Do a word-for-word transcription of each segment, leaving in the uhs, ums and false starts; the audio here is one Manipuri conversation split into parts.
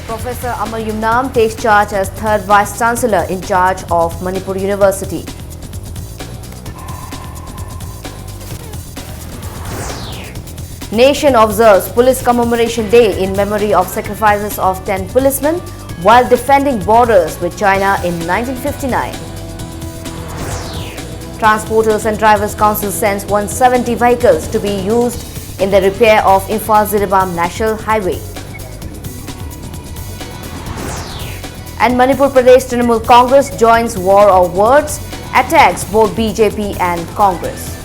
Professor Amar Yumnam takes charge as third Vice Chancellor in charge of Manipur University. Nation observes Police Commemoration Day in memory of sacrifices of ten policemen while defending borders with China in nineteen fifty-nine. Transporters and Drivers Council sends one seventy vehicles to be used in the repair of Imphal-Jiribam National Highway. And Manipur Pradesh Trinamool Congress joins war of words, attacks both B J P and Congress.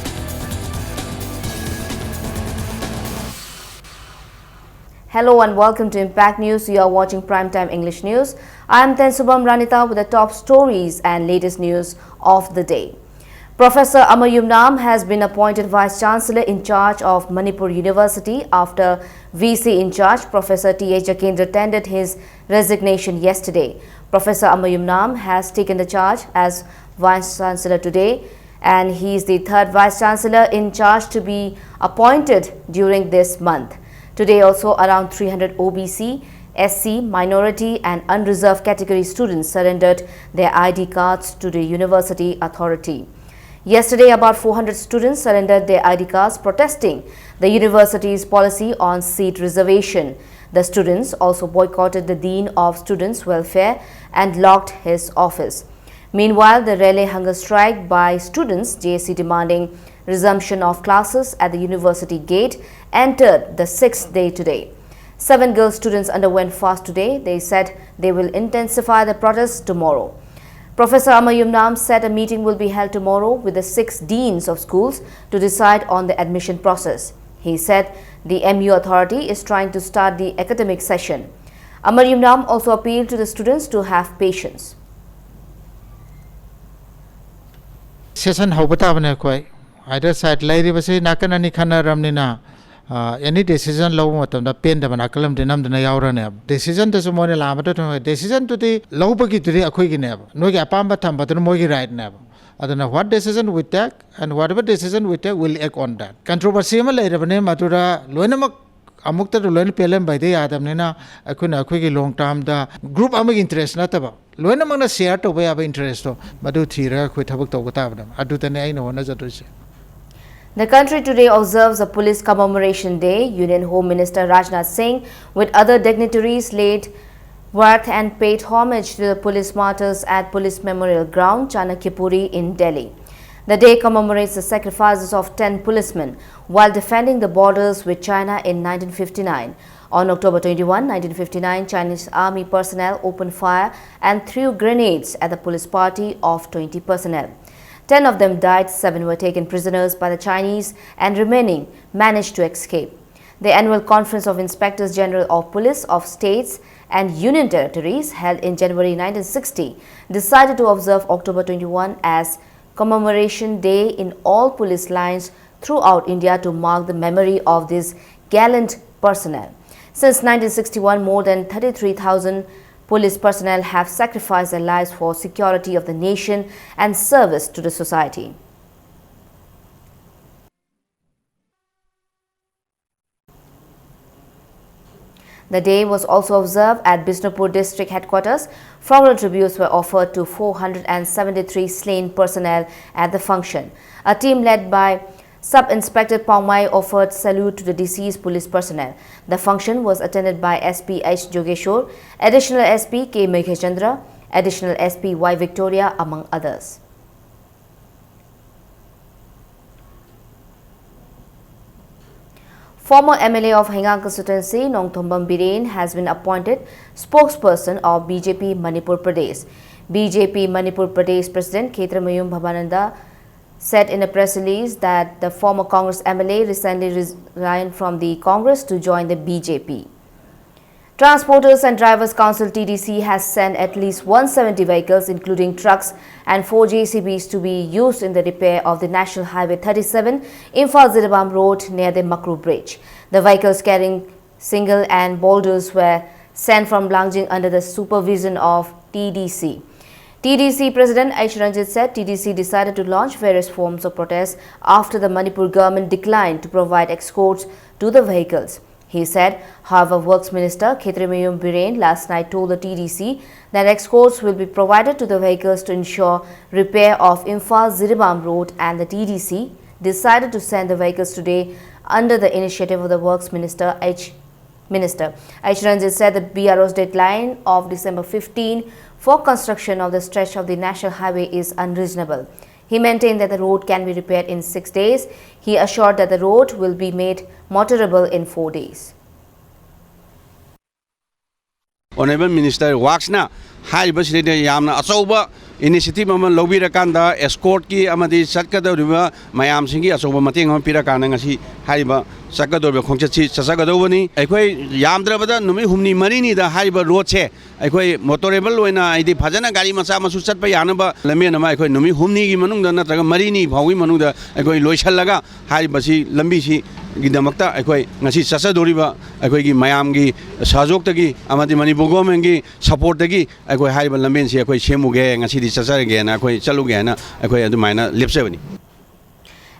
Hello and welcome to Impact News. You are watching Primetime English News. I am Tensubam Ranita with the top stories and latest news of the day. Professor Amar Yumnam has been appointed Vice Chancellor in charge of Manipur University after V C in charge, Professor T A Jakendra, tendered his resignation yesterday. Professor Amar Yumnam has taken the charge as Vice Chancellor today, and he is the third Vice Chancellor in charge to be appointed during this month. Today also, around three hundred O B C, S C, minority and unreserved category students surrendered their I D cards to the university authority. Yesterday, about four hundred students surrendered their I D cards protesting the university's policy on seat reservation. The students also boycotted the Dean of Students Welfare and locked his office. Meanwhile, the relay hunger strike by students, J A C, demanding resumption of classes at the university gate entered the sixth day today. Seven girl students underwent fast today. They said they will intensify the protests tomorrow. Professor Amar Yumnam said a meeting will be held tomorrow with the six deans of schools to decide on the admission process. He said the M U authority is trying to start the academic session. Amar Yumnam also appealed to the students to have patience. Session ꯍꯧꯕ ꯇꯥꯕꯅꯦ ꯑꯩꯈꯣꯏ꯫ Either side ꯂꯩꯔꯤꯕꯁꯤ ꯅꯥꯀꯟ ꯑꯅꯤ ꯈꯟꯅꯔꯕꯅꯤꯅ, ꯑ, any decision ꯂꯧꯕ ꯃꯇꯝꯗ ꯄꯦꯟꯗꯕ ꯅꯥꯀꯜ ꯑꯃꯗꯤ ꯅꯝꯗꯅ ꯌꯥꯎꯔꯅꯦꯕ꯫ Decision ꯗꯨꯁꯨ ꯃꯣꯏꯅ ꯂꯥꯛꯑ ꯃꯇꯨꯡꯗ, decision ꯗꯨꯗꯤ ꯂꯧꯕꯒꯤꯗꯨꯗꯤ ꯑꯩꯈꯣꯏꯒꯤꯅꯦꯕ, ꯅꯣꯏꯒꯤ ꯑꯄꯥꯝꯕ ꯊꯝꯕꯗꯨꯅ ꯃꯣꯏꯒꯤ right ꯅꯦꯕ꯫ ꯑꯗꯨꯅ what decision we take and whatever decision we take, we'll act on that. Controversy ꯑꯃ ꯂꯩꯔꯕꯅꯦ, ꯃꯗꯨꯗ ꯂꯣꯏꯅꯃꯛ ꯑꯃꯨꯛꯇꯗ ꯂꯣꯏꯅ ꯄꯦꯜꯍꯟꯕ ꯍꯥꯏꯗꯤ ꯌꯥꯗꯕꯅꯤꯅ, ꯑꯩꯈꯣꯏꯅ ꯑꯩꯈꯣꯏꯒꯤ ꯂꯣꯡ ꯇꯥꯔꯝꯗ ꯒ꯭ꯔꯨꯞ ꯑꯃꯒꯤ ꯏꯟꯇꯔꯦꯁ ꯅꯠꯇꯕ, ꯂꯣꯏꯅꯃꯛꯅ ꯁꯤꯌꯥꯔ ꯇꯧꯕ ꯌꯥꯕ ꯏꯟꯇꯔꯦꯁꯇꯣ ꯃꯗꯨ ꯊꯤꯔꯒ ꯑꯩꯈꯣꯏ ꯊꯕꯛ ꯇꯧꯕ ꯇꯥꯕꯅꯦꯕ꯫ ꯑꯗꯨꯗꯅꯦ ꯑꯩꯅ ꯍꯣꯠꯅꯖꯗꯣꯏꯁꯦ꯫ The country today observes a Police Commemoration Day. Union Home Minister Rajnath Singh, with other dignitaries, laid wreath and paid homage to the police martyrs at Police Memorial Ground, Chanakyapuri in Delhi. The day commemorates the sacrifices of ten policemen while defending the borders with China in nineteen fifty-nine. On October twenty-one, nineteen fifty-nine, Chinese army personnel opened fire and threw grenades at the police party of twenty personnel. Ten of them died, seven were taken prisoners by the Chinese, and remaining managed to escape. The annual Conference of Inspectors General of Police of states and union territories, held in January nineteen sixty, decided to observe October twenty-one as Commemoration Day in all police lines throughout India to mark the memory of these gallant personnel. Since nineteen sixty-one, more than thirty-three thousand police personnel have sacrificed their lives for security of the nation and service to the society. The day was also observed at Bishnupur District Headquarters. Floral tributes were offered to four hundred and seventy-three slain personnel at the function. A team led by Sub Inspector Paumai offered salute to the deceased police personnel. The function was attended by S P H Jogeshwar, Additional S P K Meghachandra, Additional S P Y Victoria, among others. Former M L A of Haigang constituency, Nongthombam Biren, has been appointed spokesperson of B J P Manipur Pradesh. B J P Manipur Pradesh President Khetramayum Bhabananda said in a press release that the former Congress M L A recently resigned from the Congress to join the B J P. Transporters and Drivers Council, T D C, has sent at least one seventy vehicles, including trucks and four J C Bs, to be used in the repair of the National Highway thirty-seven, Imphal Jiribam Road, near the Makru Bridge. The vehicles carrying shingle and boulders were sent from Langjing under the supervision of T D C. T D C President H Ranjit said T D C decided to launch various forms of protest after the Manipur government declined to provide escorts to the vehicles. He said, however, Works Minister Khetrimayum Biren last night told the T D C that escorts will be provided to the vehicles to ensure repair of Imphal Jiribam Road, and the T D C decided to send the vehicles today under the initiative of the Works Minister H. Minister H. Ranjit said the B R O's deadline of December fifteen for construction of the stretch of the national highway is unreasonable. He maintained that the road can be repaired in six days. He assured that the road will be made motorable in four days. Honourable Minister Worksꯅ ꯍꯥꯏꯔꯤꯕꯁꯤꯗ ꯌꯥꯝꯅ ꯑꯆꯧꯕ initiative ꯑꯃ ꯂꯧꯕꯤꯔꯀꯥꯟꯗ escortꯀꯤ ꯑꯃꯗꯤ ꯆꯠꯀꯗꯧꯔꯤꯕ ꯃꯌꯥꯝꯁꯤꯡꯒꯤ ꯑꯆꯧꯕ ꯃꯇꯦꯡ ꯑꯃ ꯄꯤꯔꯀꯥꯟꯗ ꯉꯁꯤ ꯍꯥꯏꯔꯤꯕ ꯆꯠꯀꯗꯧꯔꯤꯕ ꯈꯣꯡꯆꯠꯁꯤ ꯆꯠꯆꯒꯗꯧꯕꯅꯤ꯫ ꯑꯩꯈꯣꯏ ꯌꯥꯝꯗ꯭ꯔꯕꯗ ꯅꯨꯃꯤꯠ ꯍꯨꯝꯅꯤ ꯃꯔꯤꯅꯤꯗ ꯍꯥꯏꯔꯤꯕ roadꯁꯦ ꯑꯩꯈꯣꯏ motorable ꯑꯣꯏꯅ ꯍꯥꯏꯗꯤ ꯐꯖꯅ ꯒꯥꯔꯤ ꯃꯆꯥ ꯃꯁꯨ ꯆꯠꯄ ꯌꯥꯅꯕ ꯂꯝꯕꯦꯟ ꯑꯃ ꯑꯩꯈꯣꯏ ꯅꯨꯃꯤꯠ ꯍꯨꯝꯅꯤꯒꯤ ꯃꯅꯨꯡꯗ ꯅꯠꯇ꯭ꯔꯒ ꯃꯔꯤꯅꯤ ꯐꯥꯎꯒꯤ ꯃꯅꯨꯡꯗ ꯑꯩꯈꯣꯏ ꯂꯣꯏꯁꯤꯜꯂꯒ ꯍꯥꯏꯔꯤꯕꯁꯤ ꯂꯝꯕꯤꯁꯤꯒꯤꯗꯃꯛꯇ ꯑꯩꯈꯣꯏ ꯉꯁꯤ ꯆꯠꯆꯗꯧꯔꯤꯕ ꯑꯩꯈꯣꯏꯒꯤ ꯃꯌꯥꯝꯒꯤ ꯁꯍꯌꯣꯒꯇꯒꯤ ꯑꯃꯗꯤ ꯃꯅꯤꯄꯨꯔ governmentꯀꯤ supportꯇꯒꯤ ꯑꯩꯈꯣꯏ ꯍꯥꯏꯔꯤꯕ ꯂꯝꯕꯦꯟꯁꯤ ꯑꯩꯈꯣꯏ ꯁꯦꯝꯃꯨꯒꯦ, ꯉꯁꯤꯗꯤ ꯆꯠꯆꯔꯒꯦꯅ ꯑꯩꯈꯣꯏ ꯆꯠꯂꯨꯒꯦ ꯍꯥꯏꯅ ꯑꯩꯈꯣꯏ ꯑꯗꯨꯃꯥꯏꯅ ꯂꯦꯞꯆꯕꯅꯤ꯫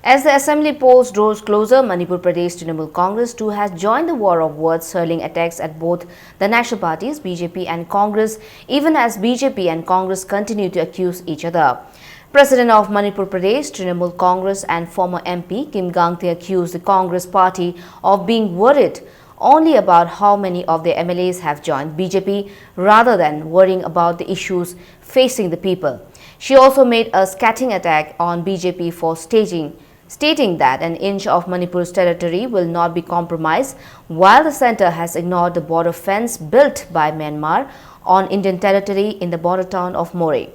As the assembly polls draws closer, Manipur Pradesh Trinamool Congress too has joined the war of words, hurling attacks at both the national parties, B J P and Congress, even as B J P and Congress continue to accuse each other. President of Manipur Pradesh Trinamool Congress and former M P Kim Gangte accused the Congress party of being worried only about how many of their M L As have joined B J P rather than worrying about the issues facing the people. She also made a scathing attack on B J P for staging, stating that an inch of Manipur's territory will not be compromised, while the centre has ignored the border fence built by Myanmar on Indian territory in the border town of Moreh.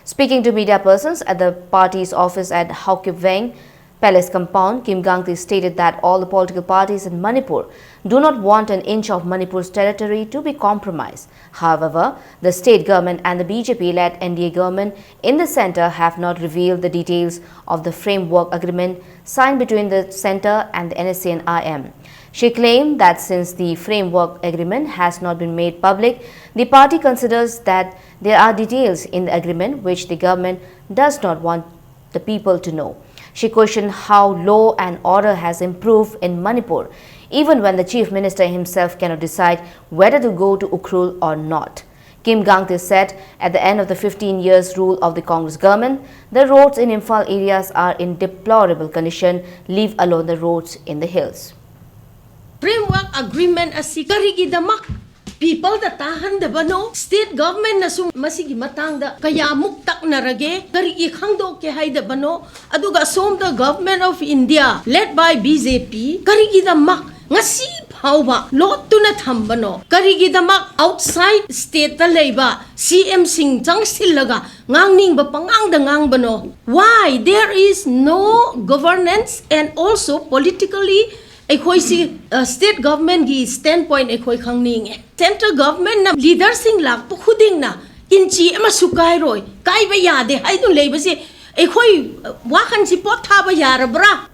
Speaking to media persons at the party's office at Haokip Veng Palace compound, Kim Gangte stated that all the political parties in Manipur do not want an inch of Manipur's territory to be compromised. However, the state government and the B J P-led N D A government in the centre have not revealed the details of the framework agreement signed between the centre and the N S C N I M. She claimed that since the framework agreement has not been made public, the party considers that there are details in the agreement which the government does not want the people to know. She questioned how law and order has improved in Manipur, even when the Chief Minister himself cannot decide whether to go to Ukhrul or not. Kim Gangte said, at the end of the fifteen years rule of the Congress government, the roads in Imphal areas are in deplorable condition, leave alone the roads in the hills. Framework Agreement ꯑꯁꯤ ꯀꯔꯤꯒꯤꯗꯃꯛ people ꯗ ꯇꯥꯍꯟꯗꯕꯅꯣ? State government ꯅꯁꯨ ꯃꯁꯤꯒꯤ ꯃꯇꯥꯡꯗ ꯀꯌꯥꯃꯨꯛ ꯇꯛꯅꯔꯒꯦ? ꯀꯔꯤꯒꯤ ꯈꯪꯗꯣꯛꯀꯦ ꯍꯥꯏꯗꯕꯅꯣ? ꯑꯗꯨꯒ ꯑꯁꯣꯝꯗ Government of India led by B J P ꯀꯔꯤꯒꯤꯗꯃꯛ ꯉꯁꯤ ꯐꯥꯎꯕ ꯂꯣꯠꯇꯨꯅ ꯊꯝꯕꯅꯣ? ꯀꯔꯤꯒꯤꯗꯃꯛ outside state ꯇ ꯂꯩꯕ C M ꯁꯤꯡ ꯆꯪꯁꯤꯜꯂꯒ ꯉꯥꯡꯅꯤꯡꯕ ꯄꯉꯥꯡꯗ ꯉꯥꯡꯕꯅꯣ? Why there is no governance and also politically ꯑꯩꯈꯣꯏꯁꯤ state government ꯒꯤ standpoint ꯑꯩꯈꯣꯏ ꯈꯪꯅꯤꯡꯉꯦ꯫ Central government ꯅ leader ꯁꯤꯡ ꯂꯥꯛꯄ ꯈꯨꯗꯤꯡꯅ ꯏꯟꯆꯤ ꯑꯃꯁꯨ ꯀꯥꯏꯔꯣꯏ, ꯀꯥꯏꯕ ꯌꯥꯗꯦ ꯍꯥꯏꯗꯨꯅ ꯂꯩꯕꯁꯦ ꯑꯩꯈꯣꯏ ꯋꯥꯈꯜꯁꯤ ꯄꯣꯠ ꯊꯥꯕ ꯌꯥꯔꯕ꯭ꯔꯥ?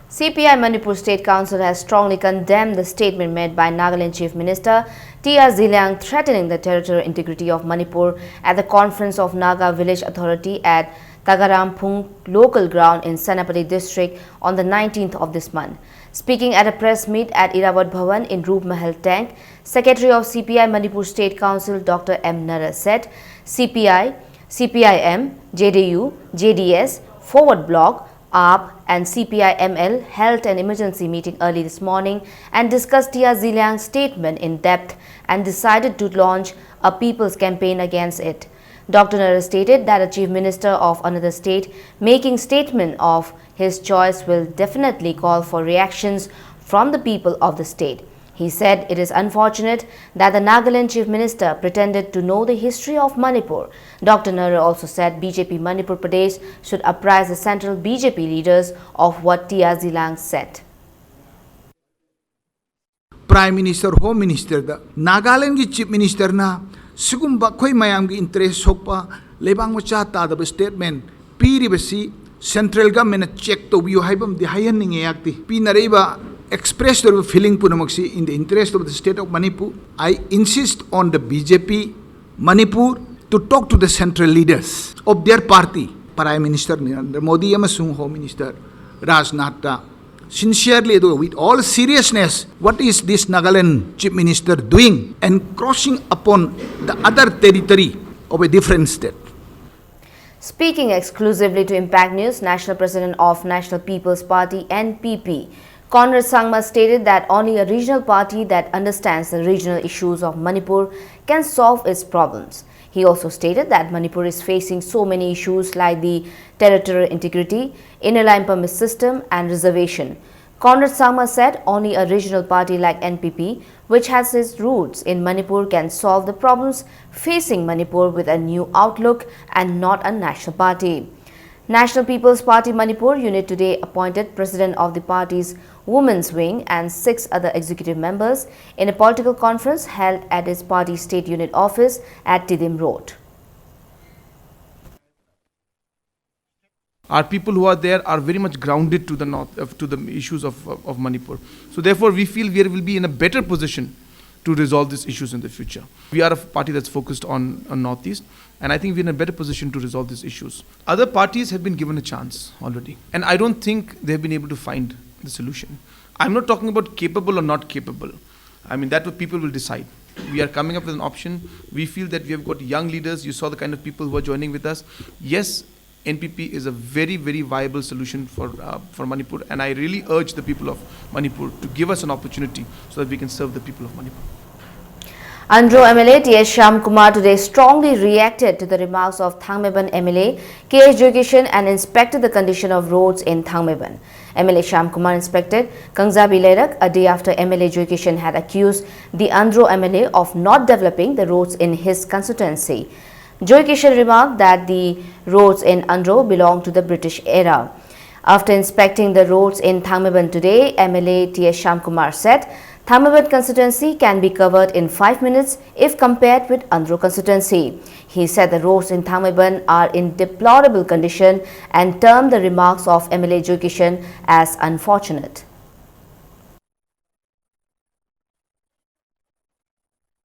C P I Manipur State Council has strongly condemned the statement made by Nagaland Chief Minister T R Zeliang threatening the territorial integrity of Manipur at the conference of Naga Village Authority at Tagaramphung local ground in Senapati district on the nineteenth of this month. Speaking at a press meet at Irrawaddy Bhawan in Roopmahal Tank, Secretary of C P I Manipur State Council Doctor M Nara said C P I, C P I M, J D U, J D S, Forward Bloc, A A P and C P I M L held an emergency meeting early this morning and discussed T R Zeliang's statement in depth and decided to launch a people's campaign against it. Doctor Nara stated that a chief minister of another state making statement of his choice will definitely call for reactions from the people of the state. He said it is unfortunate that the Nagaland Chief Minister pretended to know the history of Manipur. Doctor Nara also said B J P Manipur Pradesh should apprise the central B J P leaders of what T R Zeliang said. Prime Minister, Home Minister the ꯅꯥꯒꯥꯂꯦꯟꯒꯤ Chief Minister ꯅ ꯁꯤꯒꯨꯝꯕ ꯑꯩꯈꯣꯏ ꯃꯌꯥꯝꯒꯤ interest ꯁꯣꯛꯄ ꯂꯩꯕꯥꯛ ꯃꯆꯥ ꯇꯥꯗꯕ statement ꯄꯤꯔꯤꯕꯁꯤ central government ꯅ check ꯇꯧꯕꯤꯌꯨ ꯍꯥꯏꯕ ꯑꯃꯗꯤ ꯍꯥꯏꯍꯟꯅꯤꯡꯉꯦ꯫ ꯑꯩꯍꯥꯛꯇꯤ ꯄꯤꯅꯔꯛꯏꯕ express ꯇꯧꯔꯤꯕ feeling ꯄꯨꯝꯅꯃꯛꯁꯤ in the interest of the state of Manipur, I insist on the B J P Manipur to talk to the central leaders of their party Prime Minister Narendra Modi ꯑꯃꯁꯨꯡ Home Minister ꯔꯥꯖꯅꯥꯊꯇ sincerely ꯑꯗꯨꯒ with all seriousness, what is this Nagaland Chief Minister doing and crossing upon the other territory of a different state? Speaking exclusively to Impact News, National President of National People's Party, N P P, Conrad Sangma stated that only a regional party that understands the regional issues of Manipur can solve its problems. He also stated that Manipur is facing so many issues like the territorial integrity, inner line permit system, and reservation. Conrad Sangma said only a regional party like N P P, which has its roots in Manipur, can solve the problems facing Manipur with a new outlook and not a national party. National People's Party Manipur unit today appointed president of the party's women's wing and six other executive members in a political conference held at its party state unit office at Tiddim Road. Our people who are there are very much grounded to the north, uh, to the issues of, of, of Manipur. So therefore, we feel we will be in a better position to resolve these issues in the future. We are a party that's focused on, on Northeast, and I think we're in a better position to resolve these issues. Other parties have been given a chance already, and I don't think they've been able to find the solution. I'm not talking about capable or not capable. I mean, that people will decide. We are coming up with an option. We feel that we have got young leaders. You saw the kind of people who are joining with us. Yes, N P P is a very, very viable solution for, uh, for Manipur, and I really urge the people of Manipur to give us an opportunity so that we can serve the people of Manipur. Andro M L A T S Shyamkumar today strongly reacted to the remarks of Thangmeiban M L A K H Joykishan and inspected the condition of roads in Thangmeiban. M L A Shyamkumar inspected Kangzabi Leirak a day after M L A Joykishan had accused the Andro M L A of not developing the roads in his constituency. Joykishan remarked that the roads in Andro belong to the British era. After inspecting the roads in Thangmeiban today, M L A T S Shyamkumar said Thangmeiban constituency can be covered in five minutes if compared with Andro constituency. He said the roads in Thangmeiban are in deplorable condition and termed the remarks of M L A Joykishan as unfortunate.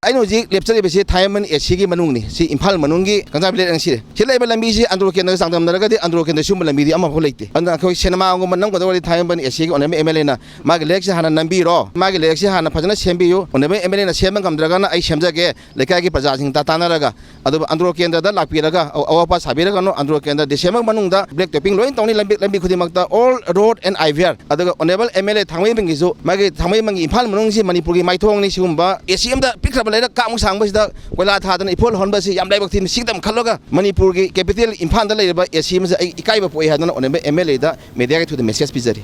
ꯑꯩꯅ ꯍꯧꯖꯤꯛ ꯂꯦꯞꯆꯔꯤꯕꯁꯤ ꯊꯥꯏꯃꯟ ꯑꯦ ꯁꯤꯒꯤ ꯃꯅꯨꯡꯅꯤ꯫ ꯁꯤ ꯏꯝꯐꯥꯜ ꯃꯅꯨꯡꯒꯤ ꯀꯪꯂꯥ ꯚꯤꯂꯦꯖ ꯑꯁꯤꯅꯤ꯫ ꯁꯤ ꯂꯩꯕ ꯂꯝꯕꯤꯁꯤ ꯑꯟꯗ꯭ꯔꯣ ꯀꯦꯟꯗ꯭ꯔꯒ ꯆꯥꯡꯗꯝꯅꯔꯒꯗꯤ ꯑꯟꯗ꯭ꯔꯣ ꯀꯦꯟꯗ꯭ꯔ ꯁꯤꯒꯨꯝꯕ ꯂꯝꯕꯤꯗꯤ ꯑꯃꯐꯥꯎ ꯂꯩꯇꯦ꯫ ꯑꯗꯨꯅ ꯑꯩꯈꯣꯏ ꯁꯤꯅꯦꯃꯥꯒꯨꯝꯕ ꯅꯝꯒꯗꯧꯔꯗꯤ ꯊꯥꯏꯃꯟ ꯑꯦ ꯁꯤꯒꯤ ꯑꯣꯅꯔꯦꯕꯜ ꯑꯦꯝ ꯑꯦꯜ ꯑꯦꯅ ꯃꯥꯒꯤ ꯂꯩꯔꯛꯁꯤ ꯍꯥꯟꯅ ꯅꯝꯕꯤꯔꯣ, ꯃꯥꯒꯤ ꯂꯩꯔꯛꯁꯤ ꯍꯥꯟꯅ ꯐꯖꯅ ꯁꯦꯝꯕꯤꯌꯨ, ꯑꯣꯅꯔꯦꯕꯜ ꯑꯦꯝ ꯑꯦꯜ ꯑꯦꯅ ꯁꯦꯝꯕ ꯉꯝꯗ꯭ꯔꯒꯅ ꯑꯩ ꯁꯦꯝꯖꯒꯦ, ꯂꯩꯀꯥꯏꯒꯤ ꯄ꯭ꯔꯖꯥꯁꯤꯡ ꯇꯥꯟꯅꯔꯒ꯫ ꯑꯗꯨꯕꯨ ꯑꯟꯗ꯭ꯔꯣ ꯀꯦꯟꯗ꯭ꯔꯗ ꯂꯥꯛꯄꯤꯔꯒ ꯑꯋꯥꯠ ꯑꯄꯥ ꯁꯥꯕꯤꯔꯒꯅꯨ꯫ ꯑꯟꯗ꯭ꯔꯣ ꯀꯦꯟꯗ꯭ꯔ ꯗꯤꯁꯦꯝꯕꯔ ꯃꯅꯨꯡꯗ ꯕ꯭ꯂꯦꯛ ꯇꯣꯞꯄꯤꯡ ꯂꯣꯏ ꯇꯧꯅꯤ, ꯂꯝꯕꯤ, ꯂꯝꯕꯤ ꯈꯨꯗꯤꯡꯃꯛꯇ, all road N I V R. ꯑꯗꯨꯒ ꯑꯣꯅꯔꯦꯕꯜ ꯑꯦꯝ ꯑꯦꯜ ꯑꯦ ꯊꯥꯡꯃꯩꯕꯟꯒꯤꯁꯨ, ꯃꯥꯒꯤ ꯊꯥꯡꯃꯩꯕꯟꯒꯤ ꯏꯝꯐꯥꯜ ꯃꯅꯨꯡꯁꯤ ꯃꯅꯤꯄꯨꯔꯒꯤ ꯃꯥꯏꯊꯣꯡꯅꯤ, ꯁꯤꯒꯨꯝꯕ ꯑꯦ ꯁꯤ ꯑꯝꯇ ꯄꯤꯛꯈ꯭ꯔꯕ ꯂꯩꯔꯛ ꯀꯥꯃꯨꯛ ꯁꯥꯡꯕꯁꯤꯗ ꯀꯣꯏꯂꯥ ꯊꯥꯗꯅ ꯏꯐꯣꯜ ꯍꯣꯟꯕꯁꯤ ꯌꯥꯝ ꯂꯥꯏꯕꯛ ꯊꯤꯕꯅꯤ꯫ ꯁꯤꯒꯤꯗꯃꯛ ꯈꯜꯂꯒ ꯃꯅꯤꯄꯨꯔꯒꯤ ꯀꯦꯄꯤꯇꯦꯜ ꯏꯝꯐꯥꯜꯗ ꯂꯩꯔꯤꯕ ꯑꯦ ꯁꯤ ꯑꯃꯁꯦ ꯑꯩ ꯏꯀꯥꯏꯕ ꯄꯣꯛꯏ ꯍꯥꯏꯗꯅ ꯑꯣꯅꯔꯦꯕꯜ ꯑꯦꯝ ꯑꯦꯜ ꯑꯦꯗ ꯃꯦꯗꯤꯌꯥꯒꯤ ꯊ꯭ꯔꯨꯗ message ꯄꯤꯖꯔꯤ꯫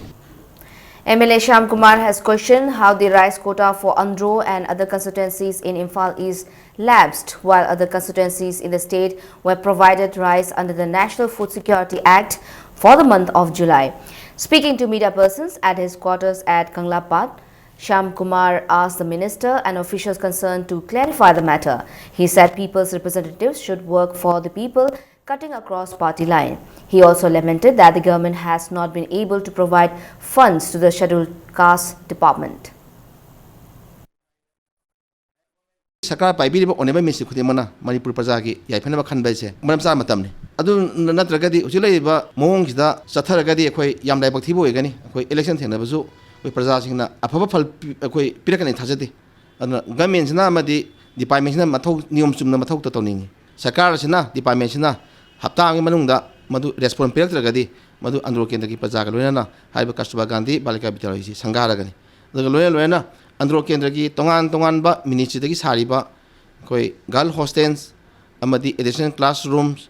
M L A Shyam Kumar has questioned how the rice quota for Andro and other constituencies in Imphal East lapsed, while other constituencies in the state were provided rice under the National Food Security Act for the month of July. Speaking to media persons at his quarters at Kanglapat, Shyam Kumar asked the minister and officials concerned to clarify the matter. He said people's representatives should work for the people, cutting across party line. He also lamented that the government has not been able to provide funds to the scheduled caste department. ꯁꯔꯀꯥꯔ ꯄꯥꯏꯕꯤꯔꯤꯕ ꯑꯣꯅꯔꯦꯕꯜ ꯃꯤꯅꯤꯁꯇ꯭ꯔꯤ ꯈꯨꯗꯤꯡꯃꯛꯅ ꯃꯅꯤꯄꯨꯔ ꯄ꯭ꯔꯖꯥꯒꯤ ꯌꯥꯏꯐꯅꯕ ꯈꯟꯕ ꯍꯥꯏꯁꯦ ꯃꯔꯝ ꯆꯥꯕ ꯃꯇꯝꯅꯤ꯫ ꯑꯗꯨ ꯅꯠꯇ꯭ꯔꯒꯗꯤ ꯍꯧꯖꯤꯛ ꯂꯩꯔꯤꯕ ꯃꯑꯣꯡꯁꯤꯗ ꯆꯠꯊꯔꯒꯗꯤ ꯑꯩꯈꯣꯏ ꯌꯥꯝ ꯂꯥꯏꯕꯛ ꯊꯤꯕ ꯑꯣꯏꯒꯅꯤ꯫ ꯑꯩꯈꯣꯏ ꯏꯂꯦꯛꯁꯟ ꯊꯦꯡꯅꯕꯁꯨ ꯑꯩꯈꯣꯏ ꯄ꯭ꯔꯖꯥꯁꯤꯡꯅ ꯑꯐꯕ ꯐꯜ ꯄꯤ-, ꯑꯩꯈꯣꯏ ꯄꯤꯔꯛꯀꯅꯤ ꯊꯥꯖꯗꯦ꯫ ꯑꯗꯨꯅ ꯒꯃꯦꯟꯁꯤꯅ ꯑꯃꯗꯤ ꯗꯤꯄꯥꯔꯠꯃꯦꯟꯁꯤꯅ ꯃꯊꯧ, ꯅꯤꯌꯣꯝ ꯆꯨꯝꯅ ꯃꯊꯧ ꯇꯧꯅꯤꯡꯉꯤ꯫ ꯁꯔꯀꯥꯔ ꯑꯁꯤꯅ, ꯗꯤꯄꯥꯔꯠꯃꯦꯟꯁꯤꯅ ꯍꯞꯇꯥ ꯑꯃꯒꯤ ꯃꯅꯨꯡꯗ ꯃꯗꯨ ꯔꯦꯁꯄꯣꯟ ꯄꯤꯔꯛꯇ꯭ꯔꯒꯗꯤ ꯃꯗꯨ ꯑꯟꯗ꯭ꯔꯣ ꯀꯦꯟꯗ꯭ꯔꯒꯤ ꯄ꯭ꯔꯖꯥꯒ ꯂꯣꯏꯅꯅ ꯍꯥꯏꯔꯤꯕ ꯀꯁꯇꯨꯔꯕꯥ ꯒꯥꯟꯙꯤ ꯕꯥꯂꯤꯀꯥ ꯕꯤꯗ꯭ꯌꯥꯂꯌꯁꯤ ꯁꯪꯒꯥꯔꯒꯅꯤ꯫ ꯑꯗꯨꯒ ꯂꯣꯏꯅ ꯂꯣꯏꯅꯅ ꯑꯟꯗ꯭ꯔꯣ ꯀꯦꯟꯗ꯭ꯔꯒꯤ ꯇꯣꯉꯥꯟ ꯇꯣꯉꯥꯟꯕ ꯃꯤꯅꯤꯁꯇ꯭ꯔꯤꯗꯒꯤ ꯁꯥꯔꯤꯕ ꯑꯩꯈꯣꯏ ꯒꯔꯜ ꯍꯣꯁꯇꯦꯜꯁ ꯑꯃꯗꯤ ꯑꯦꯗꯤꯁꯅꯦꯜ ꯀ꯭ꯂꯥꯁꯔꯨꯝꯁ,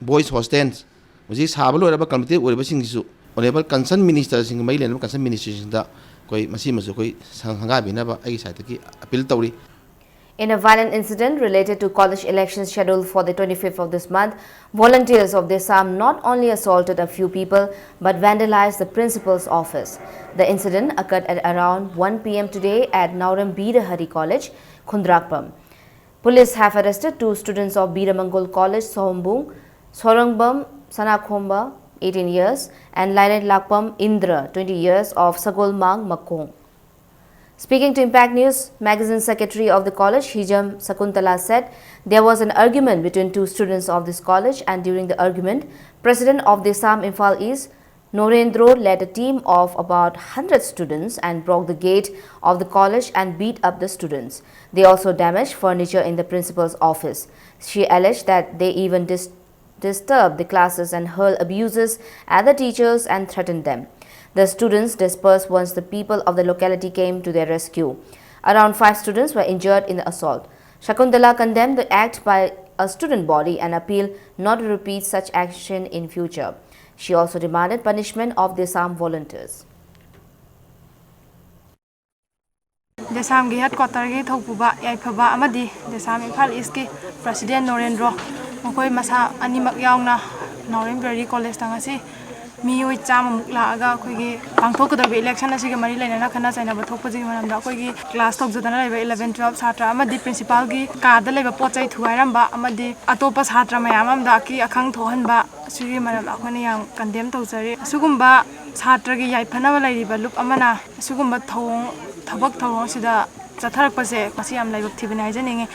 ꯕꯣꯏꯁ ꯍꯣꯁꯇꯦꯜꯁ, ꯍꯧꯖꯤꯛ ꯁꯥꯕ ꯂꯣꯏꯔꯕ ꯀꯝꯄ꯭ꯂꯤꯇꯦꯠ ꯑꯣꯏꯔꯕꯁꯤꯡꯁꯤꯁꯨ ꯑꯣꯅꯔꯦꯕꯜ ꯀꯟꯁꯔꯟ ꯃꯤꯅꯤꯁꯇꯔꯁꯤꯡꯒ ꯃꯔꯤ ꯂꯩꯅꯕ ꯀꯟꯁꯔꯟ ꯃꯤꯅꯤꯁꯇ꯭ꯔꯤꯁꯤꯡꯗ ꯑꯩꯈꯣꯏ ꯃꯁꯤꯃꯁꯨ ꯑꯩꯈꯣꯏ ꯁꯪ-, ꯁꯪꯒꯥꯕꯤꯅꯕ ꯑꯩꯒꯤ ꯁꯥꯏꯠꯇꯒꯤ ꯑꯄꯤꯜ ꯇꯧꯔꯤ꯫ In a violent incident related to college elections scheduled for the twenty-fifth of this month, volunteers of Desam not only assaulted a few people but vandalized the principal's office. The incident occurred at around one p m today at Naorem Birahari College, Khundrakpam. Police have arrested two students of Biramangol College, Sohombung, Sorangbam Sanakhomba, eighteen years, and Lainat Lakpam Indra, twenty years, of Sagolmang, Makong. Speaking to Impact News magazine, secretary of the college, Hijam Sakuntala, said there was an argument between two students of this college, and during the argument, president of the Assam Imphal East, Norendro, led a team of about one hundred students and broke the gate of the college and beat up the students. They also damaged furniture in the principal's office. She alleged that they even dis- disturbed the classes and hurled abuses at the teachers and threatened them. The students dispersed once the people of the locality came to their rescue. Around five students were injured in the assault. Shakuntala condemned the act by a student body and appealed not to repeat such action in future. She also demanded punishment of the Assam volunteers. ꯗꯦꯁꯥꯝꯒꯤ ꯍꯦꯗꯀ꯭ꯋꯥꯇꯔꯒꯤ ꯊꯧꯄꯨꯕ ꯌꯥꯏꯐꯕ ꯑꯃꯗꯤ ꯗꯦꯁꯥꯝ ꯏꯝꯐꯥꯜ ꯏꯁꯀꯤ ꯄ꯭ꯔꯁꯤꯗꯦꯟ ꯅꯣꯔꯦꯟꯗ꯭ꯔꯣ, ꯃꯈꯣꯏ ꯃꯁꯥ ꯑꯅꯤꯃꯛ ꯌꯥꯎꯅ ꯅꯥꯎꯔꯦꯝ ꯕ꯭ꯔꯦꯔꯤ ꯀꯣꯂꯦꯖꯇ ꯉꯁꯤ ꯃꯤꯑꯣꯏ ꯆꯥꯝꯃꯃꯨꯛ ꯂꯥꯛꯑꯒ ꯑꯩꯈꯣꯏꯒꯤ ꯄꯥꯡꯊꯣꯛꯀꯗꯕ ꯏꯂꯦꯛꯁꯟ ꯑꯁꯤꯒ ꯃꯔꯤ ꯂꯩꯅꯅ ꯈꯠꯅ ꯆꯩꯅꯕ ꯊꯣꯛꯄꯁꯤꯒꯤ ꯃꯔꯝꯗ ꯑꯩꯈꯣꯏꯒꯤ ꯀ꯭ꯂꯥꯁ ꯇꯧꯖꯗꯅ ꯂꯩꯕ ꯏꯂꯚꯦꯟ ꯇꯨꯋꯦꯜꯞ ꯁꯥꯇ꯭ꯔ ꯑꯃꯗꯤ ꯄ꯭ꯔꯤꯟꯁꯤꯄꯥꯜꯒꯤ ꯀꯥꯗ ꯂꯩꯕ ꯄꯣꯠ ꯆꯩ ꯊꯨꯒꯥꯏꯔꯝꯕ ꯑꯃꯗꯤ ꯑꯇꯣꯞꯄ ꯁꯥꯇ꯭ꯔ ꯃꯌꯥꯝ ꯑꯃꯗ ꯑꯀꯤ ꯑꯈꯪ ꯊꯣꯛꯍꯟꯕ ꯑꯁꯤꯒꯤ ꯃꯔꯝꯗ ꯑꯩꯈꯣꯏꯅ ꯌꯥꯝ ꯀꯟꯗꯦꯝ ꯇꯧꯖꯔꯤ꯫ ꯑꯁꯤꯒꯨꯝꯕ ꯁꯥꯇ꯭ꯔꯒꯤ ꯌꯥꯏꯐꯅꯕ ꯂꯩꯔꯤꯕ ꯂꯨꯞ ꯑꯃꯅ ꯑꯁꯤꯒꯨꯝꯕ ꯊꯧꯑꯣꯡ ꯊꯕꯛ ꯊꯧꯔꯝ ꯑꯁꯤꯗ ꯆꯠꯊꯔꯛꯄꯁꯦ ꯃꯁꯤ ꯌꯥꯝ ꯂꯥꯏꯕꯛ ꯊꯤꯕꯅꯤ ꯍꯥꯏꯖꯅꯤꯡꯉꯤ꯫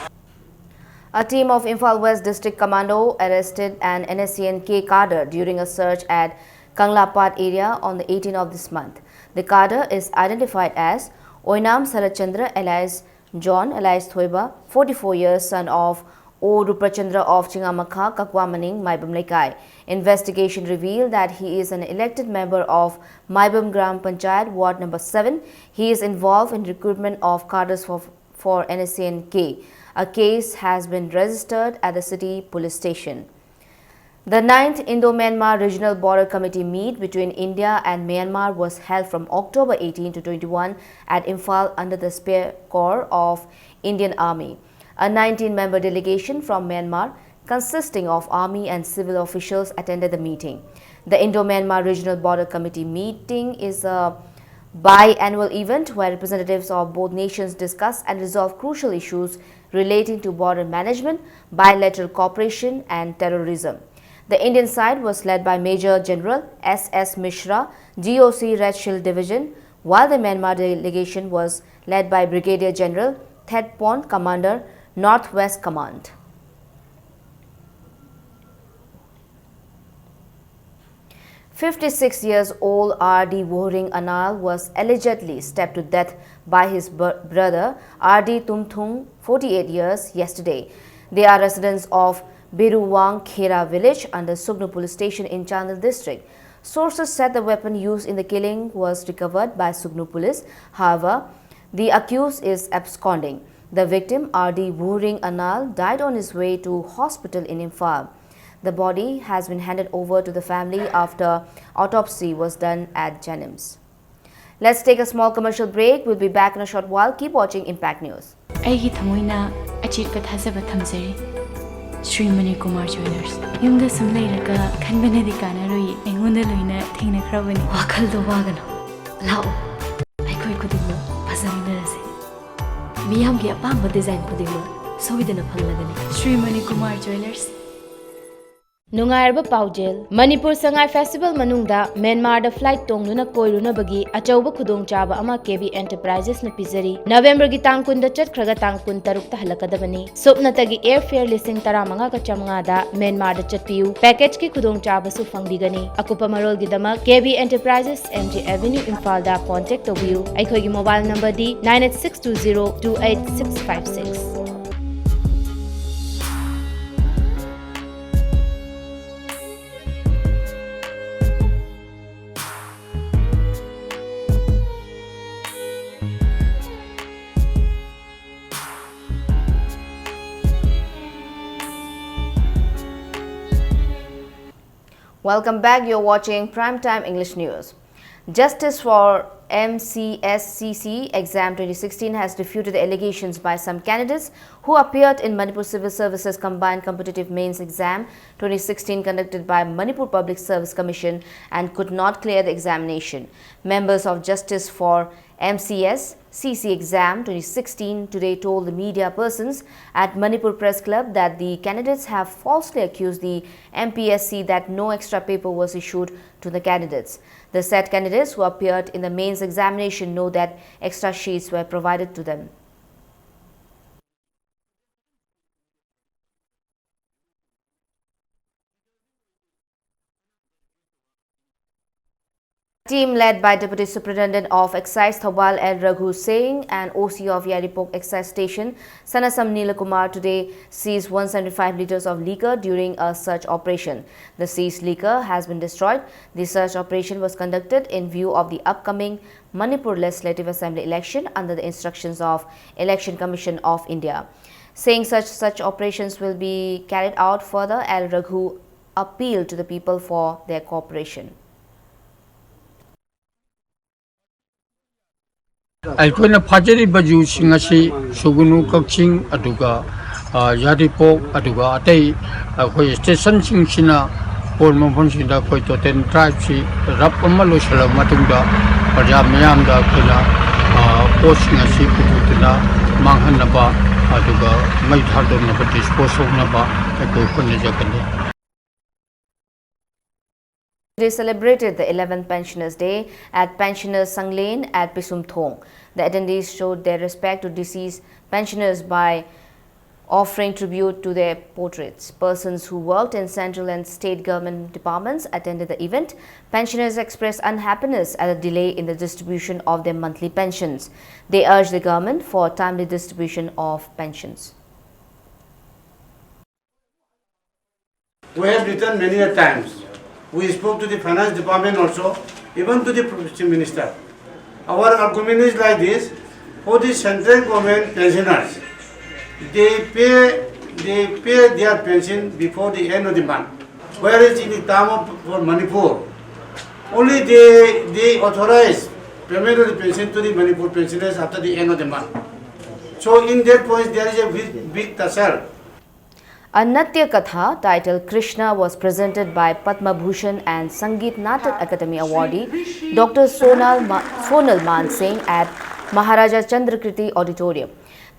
A team of Imphal West District Commando arrested an N S C N K cadre during a search at Kanglapat area on the eighteenth of this month. The cadre is identified as Oinam Saratchandra alias John alias Thoiba, forty-four years, son of O Rupachandra of Chingamakha, Kakwamaning, Maibam Lekai. Investigation revealed that he is an elected member of Maibam Gram Panchayat, Ward number seven. He is involved in recruitment of cadres for, for N S C N K. A case has been registered at the city police station. The ninth Indo-Myanmar Regional Border Committee meet between India and Myanmar was held from October eighteen to twenty-one at Imphal under the Spear Corps of Indian Army. A nineteen-member delegation from Myanmar, consisting of army and civil officials, attended the meeting. The Indo-Myanmar Regional Border Committee meeting is a biannual event where representatives of both nations discuss and resolve crucial issues relating to border management, bilateral cooperation, and terrorism. The Indian side was led by Major General S S Mishra, G O C Red Shield Division, while the Myanmar delegation was led by Brigadier General Thet Pon, Commander, Northwest Command. Fifty-six years old R D Wohring Anal was allegedly stabbed to death by his br- brother R D Tumthung, forty-eight years, yesterday. They are residents of Biruwang Khera village under Sugnu police station in Chandel district. Sources said the weapon used in the killing was recovered by Sugnu police. However, the accused is absconding. The victim, R D Wohring Anal, died on his way to hospital in Imphal. The body has been handed over to the family after autopsy was done at JNIMS. Let's take a small commercial break. We'll be back in a short while. Keep watching Impact News. ꯑꯩꯒꯤ ꯊꯃꯣꯏꯅ ꯑꯆꯦꯠꯄ ꯊꯥꯖꯕ ꯊꯝꯖꯔꯤ꯫ ꯁ꯭ꯔꯤ ꯃꯅꯤ ꯀꯨꯃꯥꯔ ꯖ꯭ꯋꯦꯂꯔꯁ꯫ ꯌꯨꯝꯗ ꯁꯨꯝ ꯂꯩꯔꯒ ꯈꯟꯕꯅꯗꯤ ꯀꯥꯟꯅꯔꯣꯏ, ꯑꯩꯉꯣꯟꯗ ꯂꯣꯏꯅ ꯊꯦꯡꯅꯈ꯭ꯔꯕꯅꯤ꯫ ꯋꯥꯈꯜꯗꯣ ꯋꯥꯒꯅꯨ, ꯂꯥꯛꯑꯣ, ꯑꯩꯈꯣꯏ ꯈꯨꯗꯤꯡꯃꯛ ꯐꯖꯃꯤꯟꯅꯔꯁꯤ꯫ ꯃꯤꯌꯥꯝꯒꯤ ꯑꯄꯥꯝꯕ ꯗꯤꯖꯥꯏꯟ ꯈꯨꯗꯤꯡꯃꯛ ꯁꯣꯏꯗꯅ ꯐꯪꯂꯒꯅꯤ꯫ ꯁ꯭ꯔꯤ ꯃꯅꯤ ꯀꯨꯃꯥꯔ ꯖ꯭ꯋꯦꯂꯔꯁ꯫ ꯅꯨꯡꯉꯥꯏꯔꯕ ꯄꯥꯎꯖꯦꯜ, ꯃꯅꯤꯄꯨꯔ ꯁꯉꯥꯏ ꯐꯦꯁꯇꯤꯚꯦꯜ ꯃꯅꯨꯡꯗ ꯃ꯭ꯌꯥꯟꯃꯥꯔꯗ ꯐ꯭ꯂꯥꯏꯠ ꯇꯣꯡꯗꯨꯅ ꯀꯣꯏꯔꯨꯅꯕꯒꯤ ꯑꯆꯧꯕ ꯈꯨꯗꯣꯡꯆꯥꯕ ꯑꯃ ꯀꯦ ꯕꯤ ꯑꯦꯟꯇꯔꯄ꯭ꯔꯥꯏꯖꯦꯁꯅ ꯄꯤꯖꯔꯤ꯫ ꯅꯕꯦꯝꯕꯔꯒꯤ ꯇꯥꯡ ꯀꯨꯟꯗ ꯆꯠꯈ꯭ꯔꯒ ꯇꯥꯡ ꯀꯨꯟꯇꯔꯨꯛꯇ ꯍꯜꯂꯛꯀꯗꯕꯅꯤ꯫ ꯁꯨꯞꯅꯇꯒꯤ ꯑꯦꯌꯔ ꯐꯤꯌꯔ ꯂꯤꯁꯤꯡ ꯇꯔꯥꯃꯉꯥꯒ ꯆꯥꯃꯉꯥꯗ ꯃ꯭ꯌꯥꯟꯃꯥꯔꯗ ꯆꯠꯄꯤꯌꯨ꯫ ꯄꯦꯀꯦꯖꯀꯤ ꯈꯨꯗꯣꯡꯆꯥꯕꯁꯨ ꯐꯪꯕꯤꯒꯅꯤ꯫ ꯑꯀꯨꯞꯄ ꯃꯔꯣꯜꯒꯤꯗꯃꯛ ꯀꯦ ꯕꯤ ꯑꯦꯟꯇꯔꯄ꯭ꯔꯥꯏꯖꯦꯁ, ꯑꯦꯝ ꯖꯤ ꯑꯦꯚꯦꯅ꯭ꯌꯨ, ꯏꯝꯐꯥꯜꯗ ꯀꯣꯟꯇꯦꯛ ꯇꯧꯕꯤꯌꯨ꯫ ꯑꯩꯈꯣꯏꯒꯤ mobile ꯅꯝꯕꯔꯗꯤ nine eight six two zero two eight six five six꯫ Welcome back. You're watching Primetime English News. Justice for M C S C C exam twenty sixteen has refuted the allegations by some candidates who appeared in Manipur Civil Services Combined Competitive Mains Exam twenty sixteen conducted by Manipur Public Service Commission and could not clear the examination. Members of Justice for M C S C C exam twenty sixteen today told the media persons at Manipur Press Club that the candidates have falsely accused the M P S C that no extra paper was issued to the candidates. The said candidates who appeared in the mains examination know that extra sheets were provided to them. Team led by Deputy Superintendent of Excise Thoubal L Raghu Singh and O C of Yairipok Excise Station, Sanasam Neelakumar, today seized one seventy-five liters of liquor during a search operation. The seized liquor has been destroyed. The search operation was conducted in view of the upcoming Manipur Legislative Assembly election under the instructions of Election Commission of India. Saying such, such operations will be carried out further, L Raghu appeal to the people for their cooperation. ꯑꯩꯈꯣꯏꯅ ꯐꯥꯖꯔꯤꯕ ꯌꯨꯁꯤꯡ ꯑꯁꯤ ꯁꯨꯒꯨꯅꯨ ꯀꯛꯆꯤꯡ, ꯑꯗꯨꯒ ꯌꯥꯏꯔꯤꯄꯣꯛ, ꯑꯗꯨꯒ ꯑꯇꯩ ꯑꯩꯈꯣꯏ ꯁ꯭ꯇꯦꯁꯟꯁꯤꯡꯁꯤꯅ ꯄꯣꯟ ꯃꯐꯝꯁꯤꯡꯗ ꯑꯩꯈꯣꯏ ꯇꯣꯇꯦꯜ ꯗ꯭ꯔꯥꯏꯚꯁꯤ ꯔꯞ ꯑꯃ ꯂꯣꯏꯁꯤꯜꯂꯕ ꯃꯇꯨꯡꯗ ꯄ꯭ꯔꯖꯥ ꯃꯤꯌꯥꯝꯗ ꯑꯩꯈꯣꯏꯅ ꯄꯣꯠꯁꯤꯡ ꯑꯁꯤ ꯄꯨꯊꯣꯛꯇꯨꯅ ꯃꯥꯡꯍꯟꯅꯕ ꯑꯗꯨꯒ ꯃꯩ ꯊꯥꯗꯣꯛꯅꯕ, ꯗꯤꯁꯄꯣꯖ ꯇꯧꯅꯕ ꯑꯩꯈꯣꯏ ꯍꯣꯠꯅꯖꯒꯅꯤ꯫ They celebrated the eleventh Pensioners' Day at Pensioners Sanglen at Pisumthong. The attendees showed their respect to deceased pensioners by offering tribute to their portraits. Persons who worked in central and state government departments attended the event. Pensioners expressed unhappiness at the delay in the distribution of their monthly pensions. They urged the government for timely distribution of pensions. We have written many a times. We spoke to the finance department also, even to the chief minister. Our argument is like this: for the central government pensioners, they pay they pay their pension before the end of the month. Whereas in the term of for Manipur, only they they authorize payment of the pension to the Manipur pensioners after the end of the month. So in that point there is a big, big tussle. A Natya Katha titled Krishna was presented by Padma Bhushan and Sangeet Natak Akademi awardee Doctor Sonal, Ma- Sonal Mansingh at Maharaja Chandrakirti Auditorium.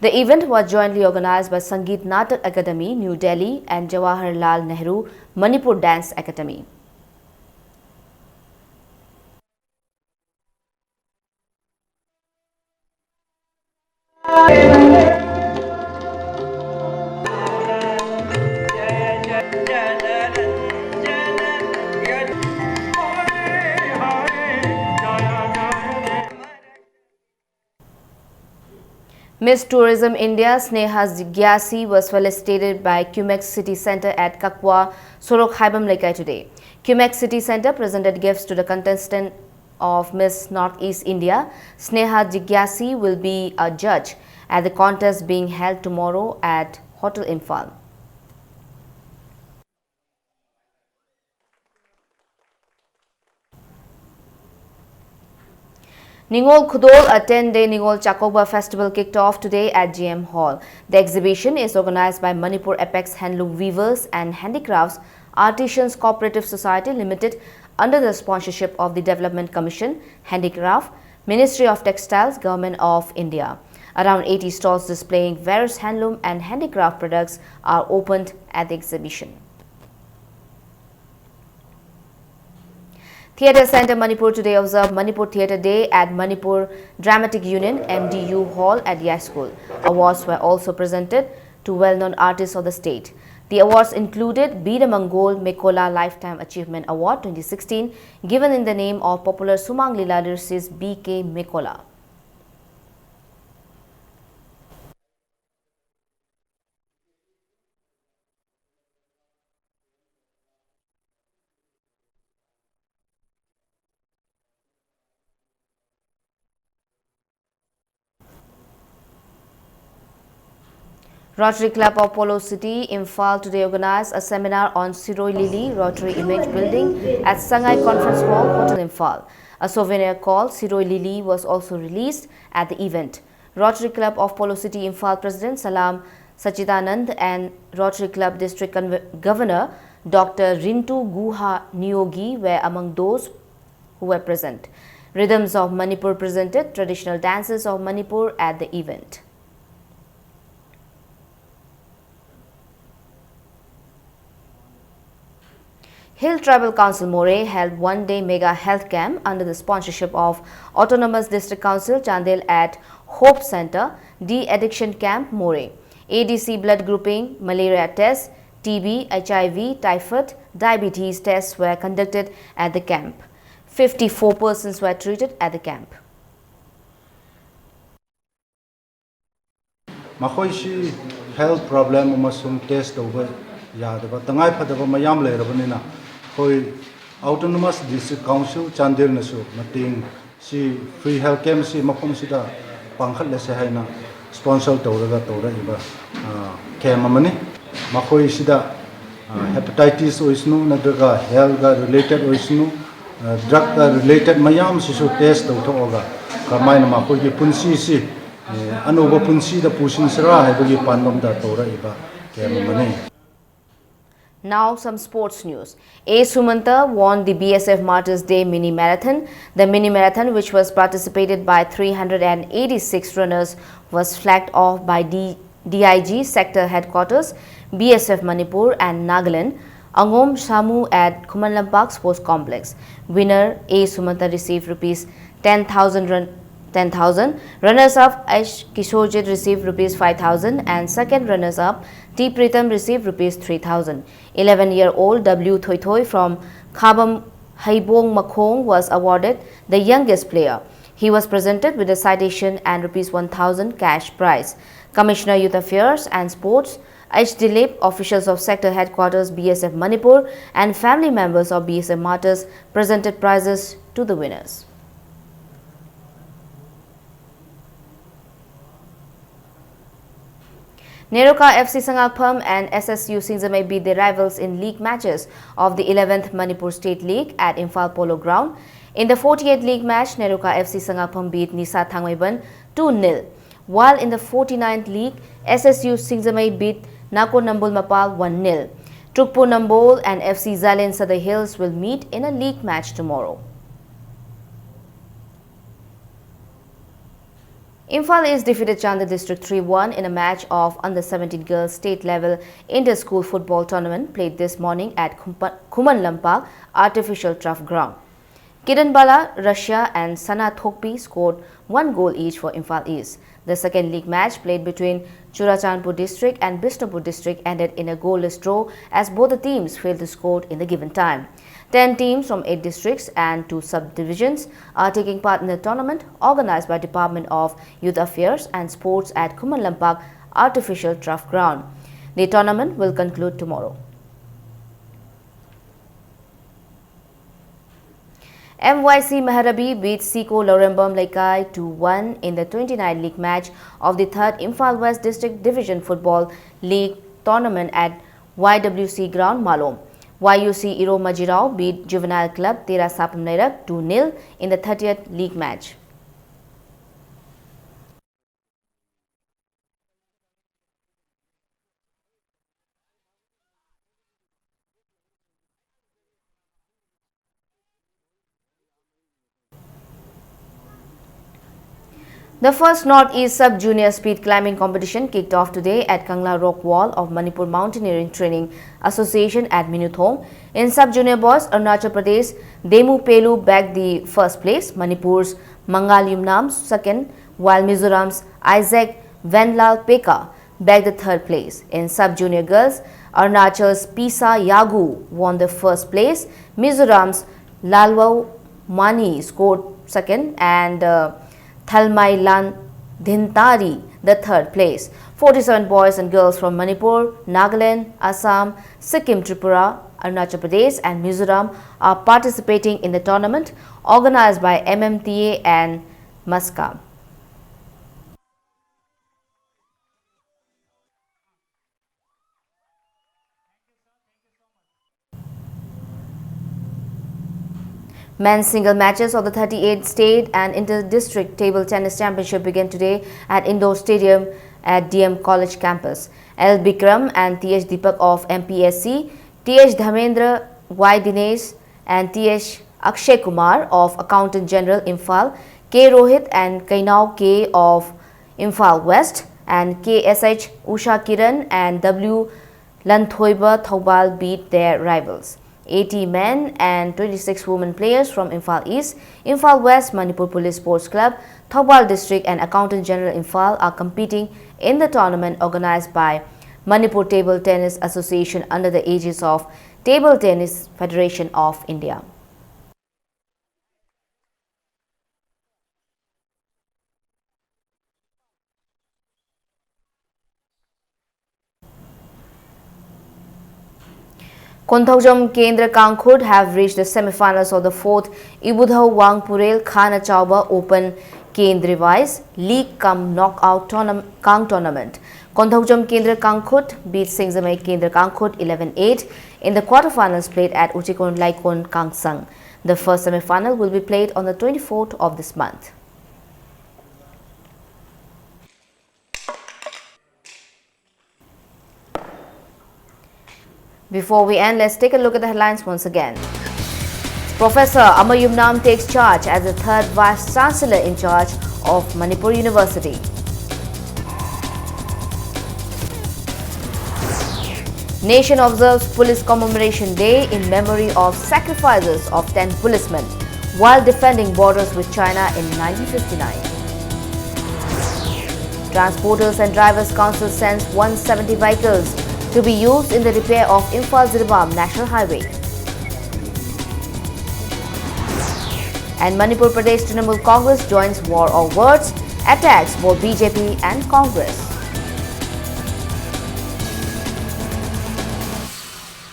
The event was jointly organized by Sangeet Natak Akademi, New Delhi, and Jawaharlal Nehru Manipur Dance Academy. Miss Tourism India Sneha Gyasi was felicitated by Cumex City Centre at Kakwa Sorok Haibam Leikai today. Cumex City Centre presented gifts to the contestant of Miss Northeast India. Sneha Gyasi will be a judge at the contest being held tomorrow at Hotel Imphal. Ningol Khudol, a ten-day Ningol Chakouba festival, kicked off today at G M Hall. The exhibition is organized by Manipur Apex Handloom Weavers and Handicrafts Artisans Cooperative Society Limited under the sponsorship of the Development Commission, Handicraft, Ministry of Textiles, Government of India. Around eighty stalls displaying various handloom and handicraft products are opened at the exhibition. Theatre Centre Manipur today observed Manipur Theatre Day at Manipur Dramatic Union, M D U Hall at Yai School. Awards were also presented to well-known artists of the state. The awards included Bira Mangol Mekola Lifetime Achievement Award twenty sixteen, given in the name of popular Sumang Lila lyricist B K Mekola. Rotary Club of Polo City, Imphal today organized a seminar on Siroi Lily Rotary Image Building at Sangai Conference Hall, Hotel Imphal. A souvenir called Siroi Lily was also released at the event. Rotary Club of Polo City Imphal President Salam Sachidanand and Rotary Club District Conve- Governor Doctor Rintu Guha Nyogi were among those who were present. Rhythms of Manipur presented traditional dances of Manipur at the event. Hill Tribal Council Moreh held one-day mega health camp under the sponsorship of Autonomous District Council Chandel at Hope Center, de-addiction camp Moreh. A D C blood grouping, malaria test, T B, H I V, typhoid, diabetes tests were conducted at the camp. Fifty-four persons were treated at the camp. ꯃꯈꯣꯏꯁꯤ health problem ꯑꯃꯁꯨꯡ test ꯇꯧꯕ ꯌꯥꯗꯕ ꯇꯉꯥꯏ ꯐꯗꯕ ꯃꯌꯥꯝ ꯂꯩꯔꯕꯅꯤꯅ ꯑꯩꯈꯣꯏ Autonomous District Council ꯆꯥꯟꯗꯦꯜꯅꯁꯨ ꯃꯇꯦꯡ ꯁꯤ free health camp ꯁꯤ ꯃꯐꯝꯁꯤꯗ ꯄꯥꯡꯈꯠꯂꯁꯦ ꯍꯥꯏꯅ sponsor ꯇꯧꯔꯒ ꯇꯧꯔꯛꯏꯕ camp ꯑꯃꯅꯤ꯫ ꯃꯈꯣꯏꯁꯤꯗ hepatitis ꯑꯣꯏꯁꯅꯨ ꯅꯠꯇ꯭ꯔꯒ health ꯀ related ꯑꯣꯏꯁꯅꯨ drug ꯀ related ꯃꯌꯥꯝꯁꯤꯁꯨ test ꯇꯧꯊꯣꯛꯑꯒ ꯀꯔꯝꯍꯥꯏꯅ ꯃꯈꯣꯏꯒꯤ ꯄꯨꯟꯁꯤꯁꯤ ꯑꯅꯧꯕ ꯄꯨꯟꯁꯤꯗ ꯄꯨꯁꯤꯟꯁꯤꯔꯥ ꯍꯥꯏꯕꯒꯤ ꯄꯥꯟꯗꯝꯗ ꯇꯧꯔꯛꯏꯕ camp ꯑꯃꯅꯤ꯫ Now some sports news. A Sumanta won the B S F Martyrs Day Mini Marathon. The mini marathon, which was participated by three hundred eighty-six runners, was flagged off by D- D I G Sector Headquarters, B S F Manipur and Nagaland, Angom Samu at Khuman Lampak Sports Complex. Winner A Sumanta received rupees ten thousand run- ten thousand. Runners-up H Kishorjit received rupees five thousand and second runners-up T Pritam received rupees three thousand. Eleven-year-old W Thoithoi from Khabam Heibong Makhong was awarded the youngest player. He was presented with a citation and rupees one thousand cash prize. Commissioner Youth Affairs and Sports H Dilip, officials of Sector Headquarters B S F Manipur and family members of B S F martyrs presented prizes to the winners. Neroka F C Sangakpham and S S U Singjamei beat their rivals in league matches of the eleventh Manipur State League at Imphal Polo Ground. In the forty-eighth league match, Neroka F C Sangakpham beat Nisa Thangmeiban two nil, while in the forty-ninth league, S S U Singjamei beat Nako Nambol Mapal one nil. Trukpo Nambol and F C Zalen Sadar Hills will meet in a league match tomorrow. Imphal East defeated Chandel District three one in a match of under seventeen girls state level inter-school football tournament played this morning at Khumpa- Khuman Lampak Artificial Turf Ground. Kiran Bala, Russia, and Sana Thokpi scored one goal each for Imphal East. The second league match played between Churachandpur District and Bishnupur District ended in a goalless draw as both the teams failed to score in the given time. Ten teams from eight districts and two subdivisions are taking part in the tournament organized by Department of Youth Affairs and Sports at Khuman Lampak Artificial Turf Ground. The tournament will conclude tomorrow. M Y C Maharabi beat Siko Lorembam Leikai two one in the twenty-nine league match of the third Imphal West District Division Football League tournament at Y W C Ground, Malom. Y U C Iro Majirao beat Juvenile Club Tera Sapam Nairak two nil in the thirtieth league match. The first Northeast Sub Junior Speed Climbing Competition kicked off today at Kangla Rock Wall of Manipur Mountaineering Training Association at Minuthong. In Sub Junior Boys, Arunachal Pradesh Demu Pelu bagged the first place, Manipur's Mangal Yumnam second, while Mizoram's Isaac Venlal Peka bagged the third place. In Sub Junior Girls, Arunachal's Pisa Yagu won the first place, Mizoram's Lalwau Mani scored second, and uh, Thalmailan Dhintari the third place. Forty-seven boys and girls from Manipur, Nagaland, Assam, Sikkim, Tripura, Arunachal Pradesh, and Mizoram are participating in the tournament organized by M M T A and MASCAM. Men's single matches of the thirty-eighth State and Inter-District Table Tennis Championship began today at Indoor Stadium at D M College campus. L Bikram and T H Deepak of M P S C, T H Dharmendra, Y Dinesh, and T H Akshay Kumar of Accountant General, Imphal, K Rohit and Keinao K of Imphal West, and K S H Usha Kiran and W Lanthoiba Thoubal beat their rivals. Eighty men and twenty-six women players from Imphal East, Imphal West, Manipur Police Sports Club, Thoubal District and Accountant General Imphal are competing in the tournament organized by Manipur Table Tennis Association under the aegis of Table Tennis Federation of India. Konthoujam Kendra Kangkhut have reached the semi-finals of the fourth Ibudhau Wangpurel Khana Chauba Open Kendriwise League cum Knockout Tournam-, Kang Tournament. Konthoujam Kendra Kangkhut beat Singzamei Kendra Kangkhut eleven eight in the quarterfinals played at Uchikon Laikon Kangsang. The first semi-final will be played on the twenty-fourth of this month. Before we end, let's take a look at the headlines once again. Professor Amar Yumnam takes charge as the third Vice Chancellor in charge of Manipur University. Nation observes Police Commemoration Day in memory of sacrifices of ten policemen while defending borders with China in nineteen fifty-nine. Transporters and Drivers Council sends one seventy vehicles to be used in the repair of Imphal Jiribam National Highway. And Manipur Pradesh Trinamool Congress joins war of words, attacks both B J P and Congress.